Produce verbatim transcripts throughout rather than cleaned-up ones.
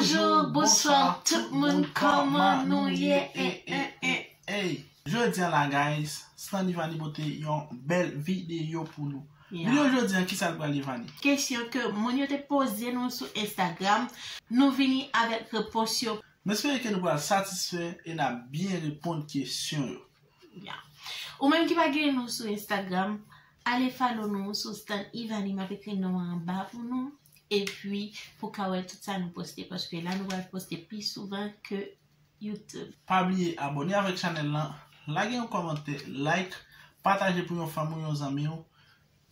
Bonjou, bonswa, tout moun, kòman nou ye? Eh, eh, eh, eh. Jodi a la, guys, Stanley Vanny pote yon bèl videyo pou nou. Yeah. Videyo jodi a, kisa l pral ye, Vanny? Kesyon ke moun yo te poze nou sou Instagram, nou vini avèk repons yo. M espere ke nou pral satisfè e n ap byen reponn kesyon yo. Ya. Ou menm ki pa gen nou sou Instagram, ale follow nou sou Stan Ivany, m ap ekri non an anba pou nou. Epi, pou ka wè tout sa nou poste, paske la nou pral poste pi souvan ke YouTube. Pa bliye abòne avèk chanèl lan, lage yon kòmantè, like, pataje pou yon fanmi w, yon zanmi w,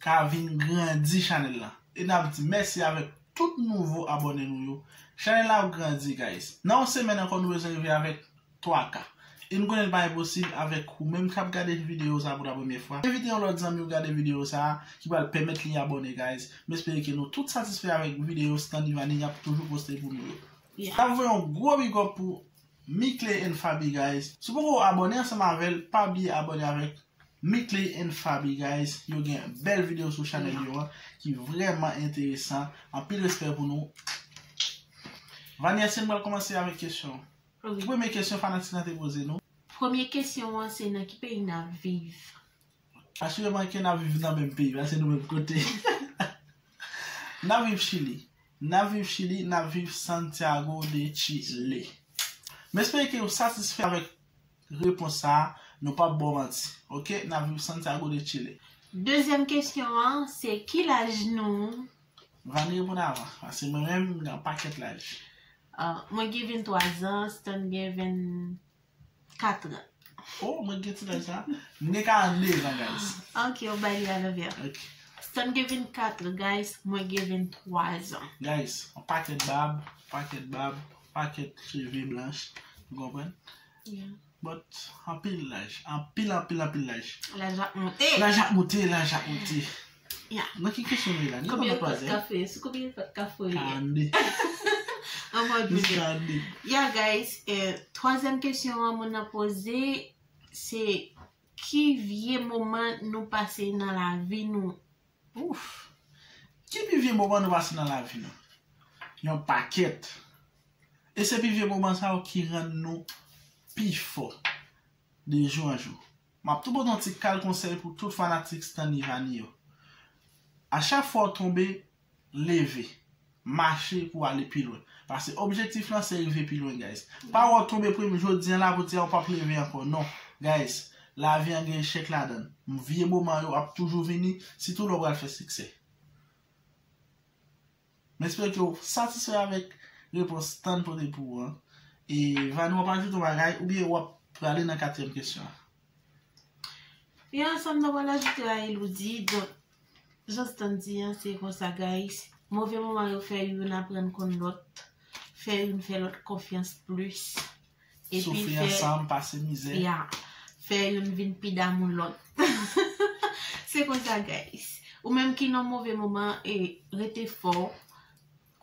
ka vin grandi chanèl lan. E n ap di mèsi avèk tout nouvo abòne nou yo. Chanèl la ap grandi, guys. Nan yon semèn ankò, nou bezwen rive avèk twa K. E nou konnen l pa enposib avèk ou menm k ap gade videyo sa pou la premyè fwa. Envite yon lòt zanmi w gade videyo sa a ki pral pèmèt li abòne, guys. M espere ke nou tout satisfè avèk videyo Stanley Vanny ap toujou poste pou nou yo. Yeah. N ap voye yon gwo big up pou Mickley and Faby, guys. Si w poko abòne ansanm avè l, pa bliye abòne avèk Mickley and Faby, guys. Yo gen bèl videyo sou chanèl yo an ki vrèman enteresan. Anpil respè pou nou. Vanny, èske n pral kòmanse avèk kesyon? Wi. Ki premye kesyon fanatik lan te poze nou? Premye kesyon an se nan ki peyi n ap viv? Asireman ke n ap viv nan menm peyi, paske nou menm kote. N ap viv Chili. N ap viv Chili, n ap viv Santiago de Chile. M espere ke w satisfè avèk repons sa a, nou p ap ba w manti. Oke, n ap viv Santiago de Chile. Dezyèm kesyon an, se ki laj nou? Vanny reponn avan, paske mwen menm, m gen yon pakèt laj. Ah, mwen gen venntwa zan, Stan gen vennkat an. Oh, mwen gen ti laj sa. Mwen gen karannde zan, guys. Ok, ou bay li a lenvè. Ok. Stan gen vennkat an, guys, mwen gen venntwa zan. Guys, yon pakèt bab, pakèt bab, pakèt cheve blanch, ou konprann? Yeah. But, anpil laj, anpil, anpil, anpil laj. Laj ap monte. Laj ap monte, laj ap monte. Yeah. Nan ki kesyon nou ye la? Konbyen fòt kafe? Sou konbyen fòt kafe ou ye? Karannde. An mòd jis karannde. Yeah, guys, eh, twazyèm kesyon an moun nan poze, se ki vye moman nou pase nan lavi nou? Ouf. Ki pi vye moman nou pase nan lavi nou? Yon pakèt. E se pi vye moman sa yo ki rann nou pi fò de jou an jou. M ap tou pote yon ti kal konsèy pou tout fanatik Stanley Vanny yo. A chak fwa w tonbe, leve. Mache pou w ale pi lwen. Paske objektif lan se rive pi lwen, guys. Pa wè w tonbe premye jodi an la pou di a w p ap leve ankò. Non, guys. Lavi an gen echèk ladan l. Vye moman yo ap toujou vini, sitou lè w pral fè siksè. M espere ke w satisfè avèk repons Stan pote pou ou an. E Vanny, w ap ajoute yon bagay oubyen w ap prale nan katriyèm kesyon an? Yon ansanm nan pral ajoute a Elodie. Donk, jan Stan di an, se konsa, guys. Move moman yo fè youn aprann konn lòt, fè youn fè lòt konfyans plis. Epi soufri ansanm, pase mizè. Ya, fè youn vin pi damou lòt. Se konsa, guys. Ou menm ki nan move moman, e rete fò,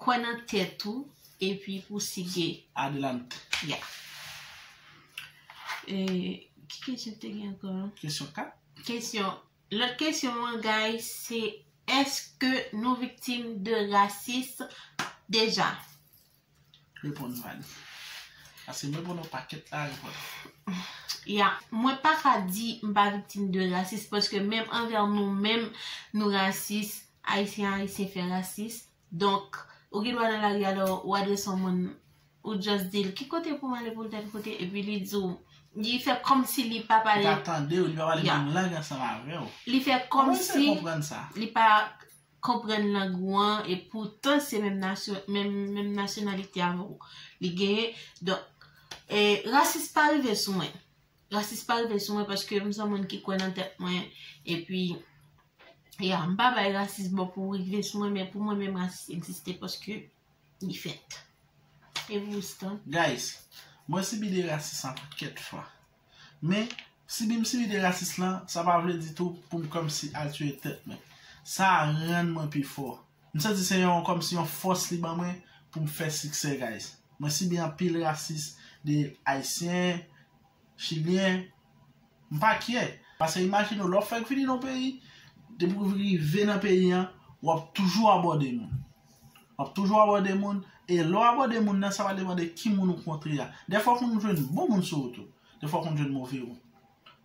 kwè nan tèt ou, epi pousige. Adelante. Ya. E, ki kesyon te gen ankò? Kesyon kat. Kesyon. Lòt kesyon an, guys, se èske nou viktim de rasis deja? Reponn, Vanny. Paske mwen reponn yon pakèt la, reponn. Ya, mwen pa ka di m pa viktim de rasis, paske menm anvè nou menm, nou rasis, Ayisyen, Ayisyen fè rasis. Donk, ou gen dwa nan lari a, lè w adrese yon moun, ou just di l, "Ki kote pou m ale pou l tèl kote?" Epi li di w, li fè kòmsi li pa pale. Li pa tande w, li pa pale menm lang ansanm avè w. Li fè kòmsi li pa konprann lang ou an, e poutan se menm nasyon, menm, menm nasyonalite avè w li genyen. Donk, e, rasis pa rive sou mwen. Rasis pa rive sou mwen paske m se yon moun ki kwè nan tèt mwen, epi, ya, m pa bay rasis bò pou rive sou mwen, men pou mwen menm rasis egziste paske li fèt. E pou Stan? Guys, mwen sibi de rasis an pakèt fwa. Men, sibi m sibi de rasis lan, sa pa vle di tou pou m kòmsi al tiye tèt mwen. Sa rann mwen pi fò. M santi se yon, kòmsi yon fòs li ban mwen pou m fè siksè, guys. Mwen sibi anpil rasis de Ayisyen, Chilyen, m pa kyè. Paske imajine w, lè w fèk vini nan yon peyi, depi w rive nan peyi an, w ap toujou abòde moun. W ap toujou abòde moun, E lè w abòde moun nan, sa va depann de ki moun ou kontre a. Dèfwa w konn jwenn bon moun sou wout ou. Dèfwa w konn jwenn move moun.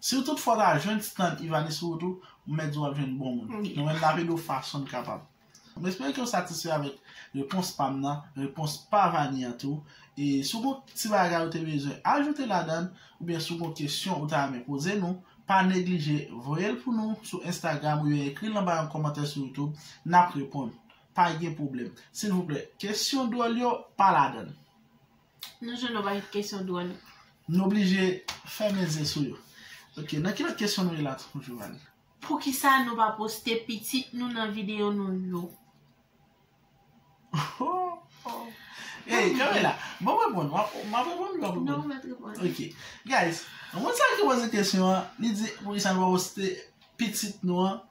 Si w tout fwa w ta jwenn Stan Ivany sou wout ou, m mèt di w ap jwenn bon moun. Nou menm n ap ede w fason n kapab. M espere ke w satisfè avèk repons pa m nan, repons pa Vani an tou. E si w gon ti bagay ou te bezwen ajoute ladan l, oubyen si w gon kesyon ou ta renmen poze nou, pa neglije voye l pou nou sou Instagram oubyen ekri l anba yon kòmantè sou YouTube, n ap reponn. Pa gen pwoblèm. Silvouplè, kesyon dwòl yo pa ladan l. Nou jwenn yon pakèt kesyon dwòl. Nou oblije fèmen zye sou yo. Ok, nan ki lòt kesyon nou ye la toujou, Vani? Poukisa nou pa poste pitit nou nan videyo nou yo? Hey, kanpe la. Bon, reponn. W ap, w ap reponn, w ap reponn. Non, w mèt reponn. Ok. Guys, yon moun sa ki poze kesyon an, li di, poukisa nou pa poste pitit nou an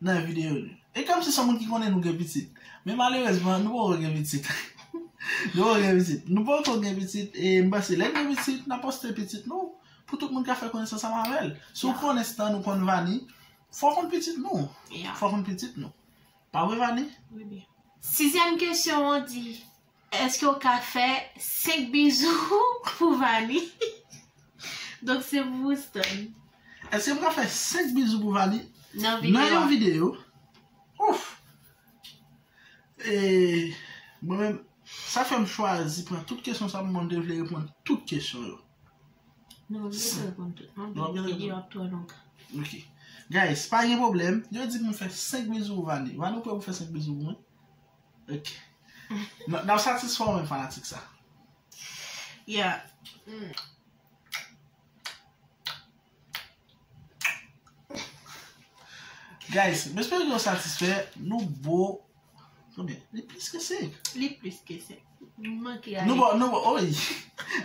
nan videyo nou? E kòmsi se yon moun ki konnen nou gen pitit. Men malerezman, nou poko gen pitit. Nou poko gen pitit. Nou poko gen pitit, e m panse lè n gen pitit, n ap poste pitit nou pou tout moun ka fè konesans ansanm avè l. Si w konnen Stan, ou konn Vani, fò w konn pitit nou. Fò w konn pitit nou. Pa vre, Vani? Wi, byen. Sizyèm kesyon an di, èske w ka fè senk bizou pou Vani? Donk, se pou Stan. Èske m ka fè senk bizou pou Vani nan yon videyo? Ouf! E, mwen menm, sa fè m chwazi pran tout kesyon sa pou mwen, m te vle reponn tout kesyon yo. Nou pa bezwen reponn tout, non? Nou pa bezwen reponn. Videyo ap twò long. Ok. Guys, pa gen pwoblèm. Yo di pou m fè senk bizou pou Vani. Vani, ou prè pou fè senk bizou pou mwen? Ok. N, n ap satisfè w menm, fanatik sa. Yeah. Mm. Guys, m espere ke w satisfè. Nou bo. Konbyen? Li plis ke senk. Li plis ke senk. Nou manke ale. Nou bo, nou bo, oy.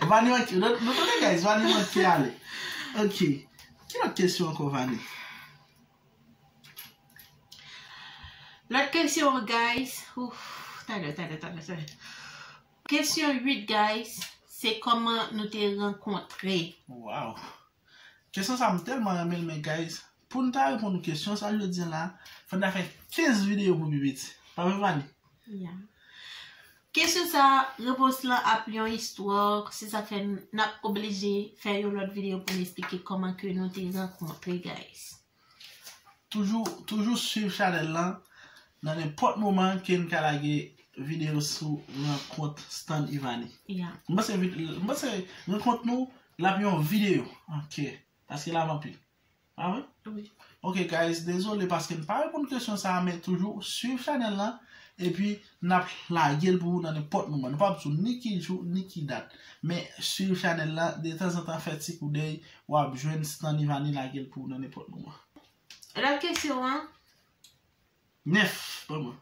Vani manke, nou, nou tande, guys, Vani manke ale. Ok. Ki lòt kesyon ankò, Vani? Lòt kesyon, guys. Ouf, talè, talè, talè, talè. Kesyon uit, guys, se kòman nou te rankontre. Wow. Kesyon sa, m tèlman renmen l, men guys, pou n ta reponn kesyon sa jodi a la, fò n ta fè kenz videyo pou pi piti. Pa vre, Vani? Yeah. Kesyon sa, repons lan ap yon istwa, se sa k fè n, n ap oblije fè yon lòt videyo pou n esplike kòman ke nou te rankontre, guys. Toujou, toujou swiv chanèl lan. Nan nenpòt moman ke n ka lage videyo sou rankont Stan Ivany. Yeah. M panse vid-, m panse rankont nou, l ap yon videyo. Ok. Paske l ap anpil. Pa vre? Wi. Ok, guys, dezole paske n pa reponn kesyon sa a, men toujou swiv chanèl lan, epi n ap lage l pou ou nan nenpòt moman. Nou p ap di w ni ki jou, ni ki dat. Men swiv chanèl lan, detanzantan fè ti koudèy, w ap jwenn Stan Ivany lage l pou ou nan nenpòt moman. Lòt kesyon an? Nèf, ban mwen.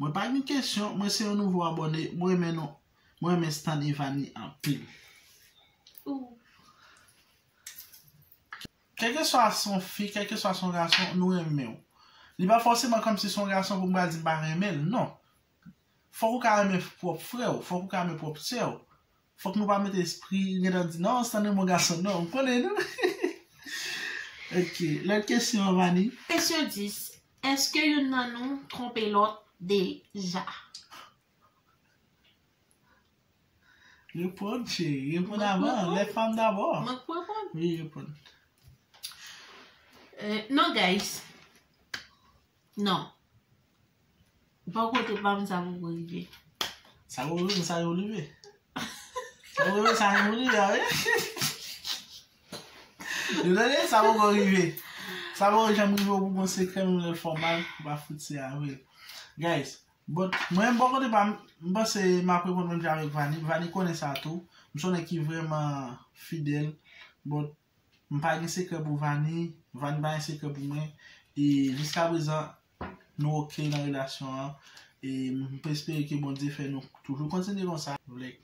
Mwen pa gen kesyon, mwen se yon nouvo abòne, mwen renmen nou, mwen renmen Stan Ivany anpil. Ou. Kèlkeswa se yon fi, kèlkeswa se yon gason, nou renmen w. Li pa fòseman kòmsi se yon gason pou m pral di m pa renmen l, non. Fòk ou ka renmen pwòp frè w, fòk ou ka renmen pwòp sè w. Fòk nou pa mete espri, gentan di, "Non, Stan renmen yon gason." Non, m konnen nou. Ok, lòt kesyon, Vani. Kesyon dis, èske youn nan nou twonpe lòt deja? Reponn, cheri, reponn avan. Lè fanm dabò. Mwen k reponn? Wi, reponn. Euh, non, guys. Non. Bò kote pa m, sa poko rive. Sa poko rive, sa poko rive. Sa poko rive, sa poko rive, a wi. Ou tande, sa poko rive. Sa poko janm rive w pou gon sekrè, menm lè l fè w mal, ou pa fout se avè l. Guys, but, mwen, bò kote pa m, m panse m ap reponn menm jan avèk Vani. Vani konnen sa tou. M se yon nèg ki vrèman fidèl. But, M pa gen sekrè pou Vani, Vani pa gen sekrè pou mwen. E jiskaprezan, nou oke nan relasyon an. E m espere ke Bondye fè nou toujou kontinye konsa. Vle.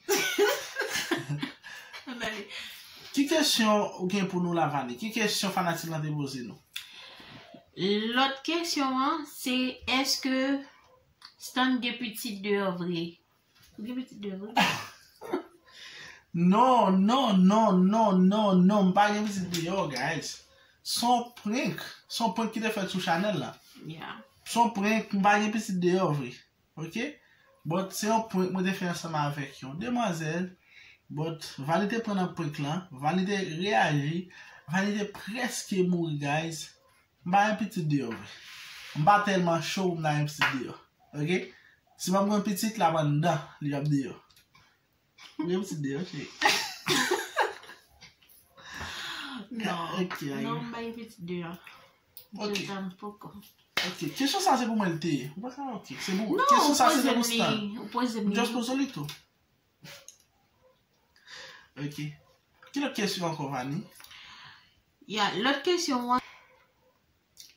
Ki kesyon ou gen pou nou la, Vani? Ki kesyon fanatik lan te poze nou? Lòt kesyon an, se èske Stan gen pitit deyò vre? Ou gen pitit deyò vre? Non, non, non, non, non, non, m pa gen pitit deyò, guys. Se yon prank. Se yon prank ki te fèt sou chanèl la. Yeah. Se yon prank, m pa gen pitit deyò vre. Ok? But se yon prank mwen te fè ansanm avèk yon demwazèl. But Vani te pran nan prank lan. Vani te reyaji. Vani te prèske mouri, guys. M pa gen pitit deyò vre. M pa tèlman cho pou m ta gen pitit deyò. Ok? Si m ap gen pitit, l ap anndan, li ap deyò. Ou gen pitit deyò, cheri? Non, Ok, ayo. Non, m pa gen pitit deyò. Ok. Je t'aime poko. Ok, kesyon sa se pou mwen l te ye. Ou pa ka, ok. Se pou Non, kesyon ou sa se poze te m pou Stan. li, ou poze m M li. just poze li tou. Ok. Ki lòt kesyon ankò, Vani? Ya, lòt kesyon an,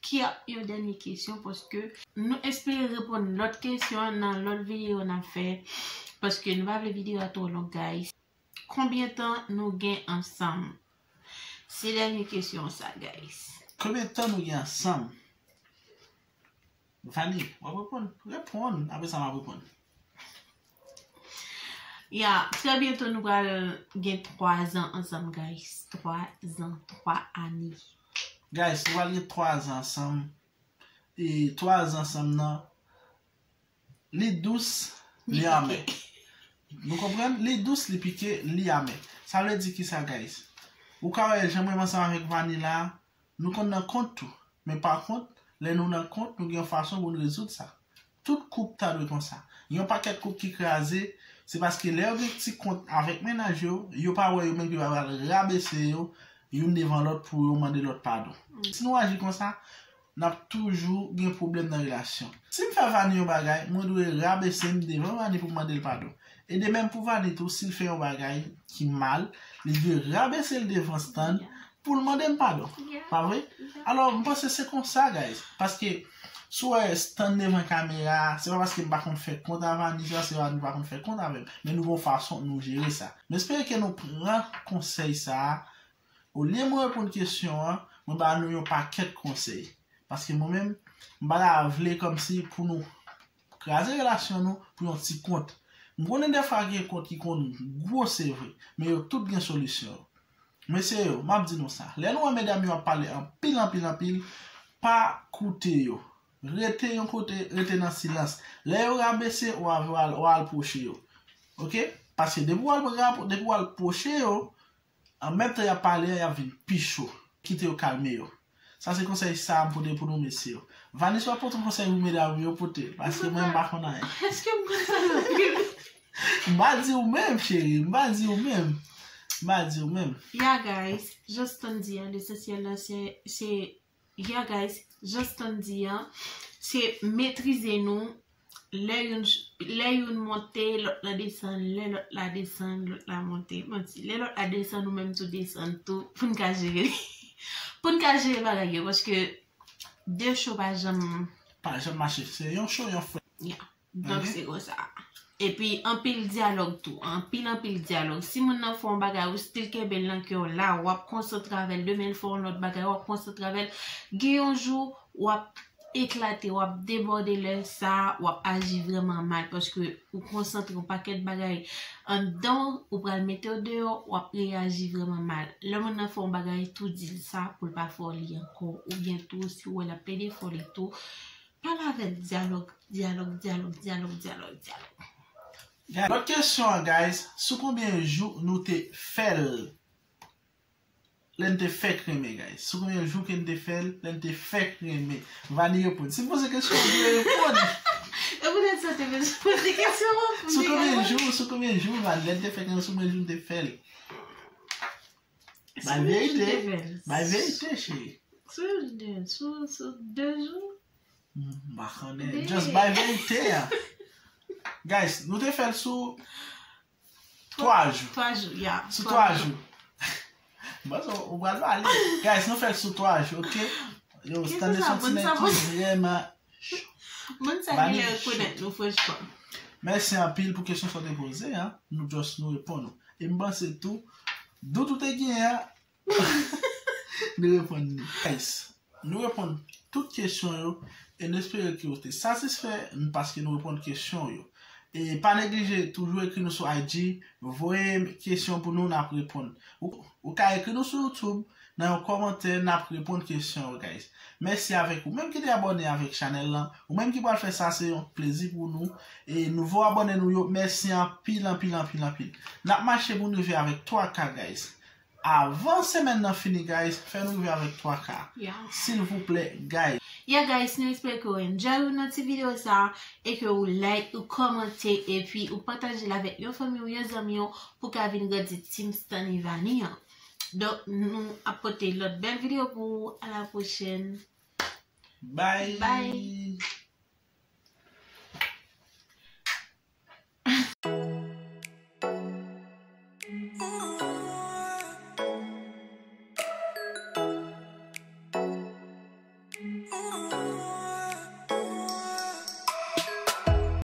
ki a yon dènye kesyon, paske nou espere reponn lòt kesyon nan lòt videyo n ap fè, paske nou pa vle videyo a twò long, guys. Konbyen tan nou gen ansanm? Se dènye kesyon sa, guys. Konbyen tan nou gen ansanm? Vani, w ap reponn? Reponn. Apre sa, m ap reponn. Ya, trè byento nou pral gen twa zan ansanm, guys. Twa zan, twa ane. Guys, nou pral gen twa zan ansanm. E twa zan ansanm nan, li dous, li amè. Nou konprann? Li dous, li pike, li amè. Sa vle di kisa, guys? Ou ka wè, jan mwen ansanm avèk Vani la, nou konn nan kont tou. Men pa kont, lè nou nan kont, nou gen yon fason pou nou rezoud sa. Tout koup ta dwe konsa. Yon pakèt koup ki kraze, se paske lè yo gen ti kont avèk mennaj yo, yo pa wè yo menm ki pa pral rabese yo, youn devan lòt pou yo mande lòt padon. Si nou aji konsa, n ap toujou gen pwoblèm nan relasyon. Si m fè Vani yon bagay, mwen dwe rabese m devan Vani pou m mande l padon. E de menm pou Vani tou, si l fè yon bagay ki mal, li dwe rabese l devan Stan pou l mande m padon. Pa vre? Alò, m panse se konsa, guys. Paske, si w wè Stan devan kamera, se pa paske m pa konn fè kont a Vani, se paske Vani pa konn fè kont avè m. Men nou gon fason nou jere sa. M espere ke nou pran konsèy sa a. Olye mwen reponn kesyon an, mwen ba nou yon pakèt konsèy. Paske mwen menm, m pa ta vle kòmsi pou nou kraze relasyon nou pou yon ti kont. M konnen dèfwa gen kont ki konn gwo, se vre, men yo tout gen solisyon yo. Mesye yo, m ap di nou sa. Lè nou wè medam yo ap pale anpil, anpil, anpil, pa koute yo. Rete yon kote, rete nan silans. Lè yo rabese, w a, w a, w a al pwoche yo. Ok? Paske depi w al, depi w al pwoche yo, an menm tan y ap pale a, y ap vin pi cho. Kite yo kalme yo. Sa se konsèy sa m pote pou nou, mesye yo. Vanessa, w ap pote yon konsèy pou medam yo, pote. Paske mwen, m pa konn anyen. Èske m konn sa anpil? M pa di ou menm, cheri. M pa di ou menm. M pa di ou menm. Ya, guys, jan Stan di a, lesansyèl la, se, se, ya, guys, jan Stan di a, se metrize nou. Lè youn, lè youn monte, lòt la desann, lè lòt la desann, lòt la monte. Manti, lè lòt la desann, ou menm tou desann tou, pou n ka jere, pou n ka jere bagay yo, paske de cho pa janm Pa janm mache, se yon cho, yon fre. Ya. Donk, se konsa. Epi, anpil dyalòg tou. Anpil, anpil dyalòg. Si moun nan fè yon bagay, ou still kenbe l nan kè w la, w ap konsantre avè l. Demen, l fè yon lòt bagay, w ap konsantre avè l. Gen yon jou, w ap eklate, w ap debòde. Lè sa a, w ap aji vrèman mal, paske ou konsantre yon pakèt bagay anndan w, ou pral mete yo deyò, w ap reyaji vrèman mal. Lè moun nan fè yon bagay, tou di l sa pou l pa fè w li ankò. Oubyen tou, si w wè l ap plede fè w li tou, pale avè l, dyalòg, dyalòg, dyalòg, dyalòg, dyalòg, dyalòg. Lòt kesyon an, guys, sou konbyen jou nou te fè l? Lè n te fèk renmen, guys. Sou konbyen jou ke n te fè l, lè n te fèk renmen? Vani reponn. Si m poze kesyon, ou dwe reponn. E poutèt sa te bezwen poze kesyon an pou Sou li konbyen reponn. Jou, sou konbyen jou, Vani, lè n te fèk renmen, sou konbyen jou n te fè l? Bay Sou verite. jou n te fè l. Bay verite, cheri. Sou jou n te fè l. Sou, sou de jou. Hmm, m pa konnen. Baby. Just bay verite a. Guys, nou te fè l sou twa jou. Twa jou, ya. Sou twa jou. Bon, so, ou pral pale. Guys, nou fè l sou twa jou, ok? Yo, Ki tande sa, son ti moun nèg sa, ki moun- vrèman. Moun sa Vani genlè rekonèt nou, franchman. Mèsi anpil pou kesyon sa w te poze, an. Nou just nou reponn ou. E m panse tou, dout ou te genyen an, nou reponn li. Guys, nou reponn tout kesyon yo e n espere ke w te satisfè n paske nou reponn kesyon yo. E pa neglije toujou ekri nou sou I G, voye kesyon pou nou, n ap reponn. Ou, ou ka ekri nou sou YouTube, nan yon kòmantè, n ap reponn kesyon yo, guys. Mèsi avèk ou menm ki te abòne avèk chanèl lan. Ou menm ki pral fè sa, se yon plezi pou nou. E nouvo abòne nou yo, mèsi anpil, anpil, anpil, anpil. N ap mache pou n rive avèk twa K, guys. Avan semèn nan fini, guys, fè nou rive avèk twa K. Yeah. Silvouplè, guys. Yeah, guys, nou espere ke w enjoy ou nan ti videyo sa e ke ou like, ou kòmante, epi ou pataje l avèk yon fanmi ou, yon zanmi ou, pou ka vin grandi Team Stanley Vanille an. Donk, nou ap pote lòt bèl videyo pou ou. A la pwochèn. Bye. Bye.